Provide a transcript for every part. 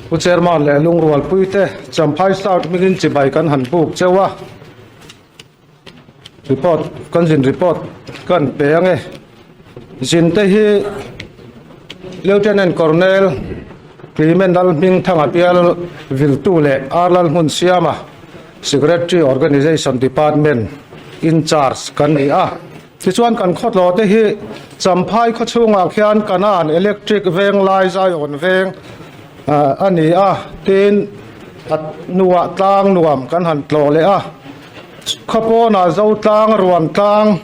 Pu Chairman leh Lungrualpuite Champhai South hmingin chibai kan han buk cheu a, report kan zin report kan pe ang e. Zin te hi Lieutenant Colonel Clement Lalhmingthanga bial viltu leh R Lalhmunsiama Secretary Organisation Department in charge kan ni a. Tichuan kan khawtlawh te hi Champhai khaw chhungah khian Kanan Electric veng lai Zion veng a ni a, tin a hnuah tlang nuam kan han tlawh leh a, khaw pawnah Zotlang, Ruantlang,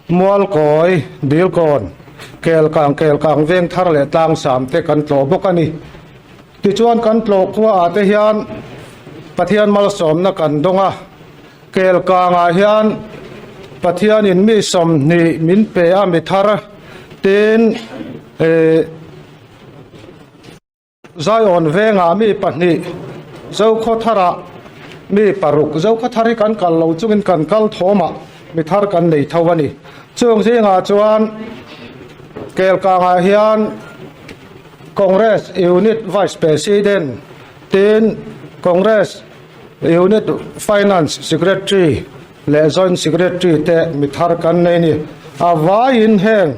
Mualkawi, Dilkawn, Kelkang, Kelkang veng thar leh Tlangsam te kan tlawh bawk a ni. Tichuan kan tlawh khuaah te hian Pathian malsawmna kan dawng a. Kelkangah hian Pathianin mi 20 min pe a mi thar tin eh Zion vengah mi pahnih Zokhawtharah mi paruk Zokhawthar hi kan kal lo chungin kan kal thawmah mi thar kan nei tho a ni. Chung zingah chuan Kelkangah hian Congress Unit Vice President tin Congress Unit Finance Secretary leh Joint Secretary te mi thar kan nei ni. A vaiin heng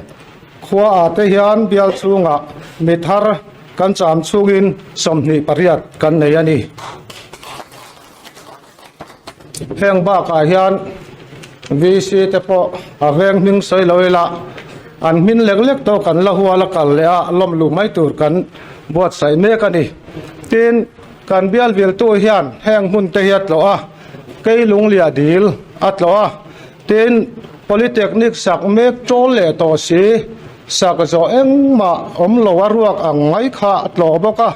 khua ah te hian bial chhungah mi thar kan cham chhungin 28 kan nei a ni. Heng bakah hian VC te pawh a veng hming sawi lo ila an hmin lek lek tawh kan la hual a kal leh a lawm luh mai tur kan buatsaih mek a ni. Tin. Kan bial viltu hian heng hmun te hi a tlawh a, kei lunglia dil a tlawh a, tin Polytechnic sak mek ṭawl leh tawh si, sak zawh engmah awm lo a ruak ang mai kha a tlawh bawk a,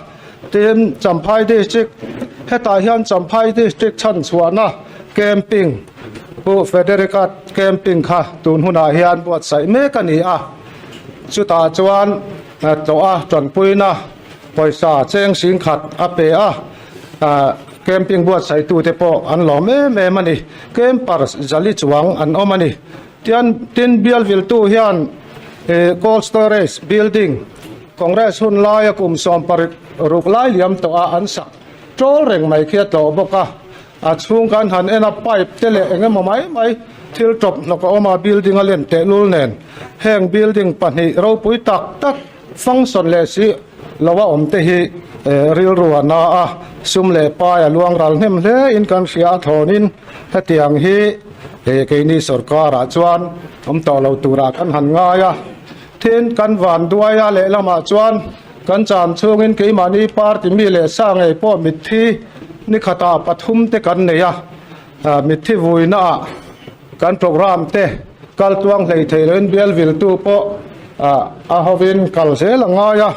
tin Champhai District hetah hian Champhai District chhanchhuahna camping Pu Frederick-a camping kha tun hunah hian buatsaih mek a ni a, chutah chuan tlawh a ṭanpuina. Pawisa cheng singkhat a pe a, camping buatsaitute pawh an lawm em em a ni. Campers zali chuang an awm a ni. Tian tin bial viltu hian cold storage building Congress hun laia kum 16 lai liam tawh a an sak ṭawl reng mai khi a tlawh bawk a. A chhung kan han en a pipe te leh eng emaw mai mai thil tawp hnawk a awm a building a len tehlul nen heng building pahnih ropui tak tak Function leh si lo a awm te hi rilru a na a, sum leh pai a luang ral hnem hle in kan hria a thlawnin hetiang hi keini sorkarah chuan awm tawh lo turah kan han ngai a. Tin, kan van duai a lehlamah chuan kan cham chhungin keimahni party mi leh sa ngei pawh mitthi ni khatah pathum te kan nei a, mitthi vuinaah Kan programme te kal tluang hlei thei loin bial viltu pawh a hovin kal zel a ngai a,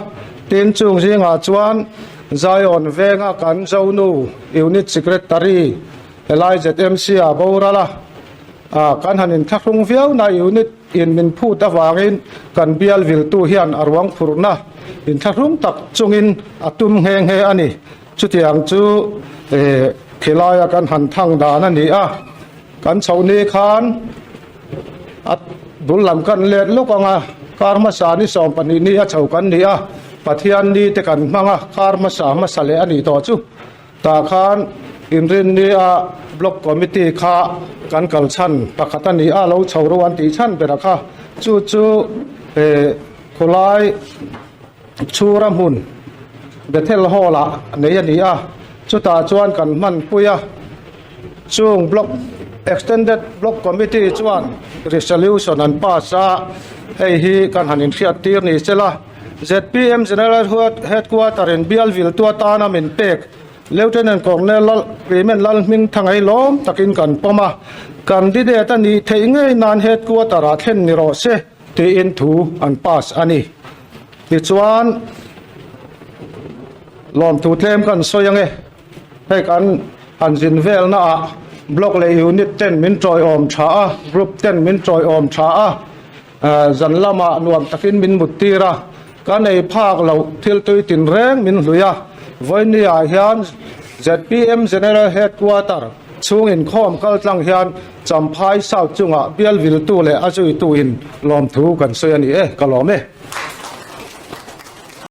tin chung zingah chuan Zion venga kan Zonu Unit Secretary helai ZMC ah boral a, kan han inthlahrung viau na unit in min phut avangin kan bial viltu hian a ruang phurhna inthlahrung tak chungin a tum nghe nghe a ni. Chutiang chu khilaia kan han thang dan a ni a. Kan chhoh ni khan a bul lam kan let lawk ang a, kar hmasa ni 12 ni a chho kan ni a, Pathian ni te kan hmang a, kar hmasa hmasa leh a nih tawh chu. Tah khan inrin ni a Block Committee kha kan kal chhan pakhat a ni a, lo chho ro an tih chhan ber a kha. Chu chu khawlai chhura hmun Bethel Hall ah nei a ni a, chutah chuan kan hmanpui a. Chung Block Extended Block Committee chuan resolution an pass a, hei hi kan han inhriat tir ni se la. Zpm General Headquarter in bial viltu atana min pek Lieutenant Colonel Lal Clement Lalhmingthangai lawm takin kan pawm a, candidate a nih theih ngei nan Headquarter ah thlen ni rawh se tiin thu an pass a ni. Tichuan lawmthu tlem kan sawi ange. Hei kan han zin velna ah block leh unit ten min tawiawm tha a, group ten min tawiawm tha a, zan lamah nuam takin min mut tir a, kan ei phak loh thil tui tinreng min hlui a, vawiini ah hian zpm General Headquarter chhung inkhawm kal tlang hian Champhai South chungah bial viltu leh a zuitu in lawmthu kan sawi a ni e, ka lawm e.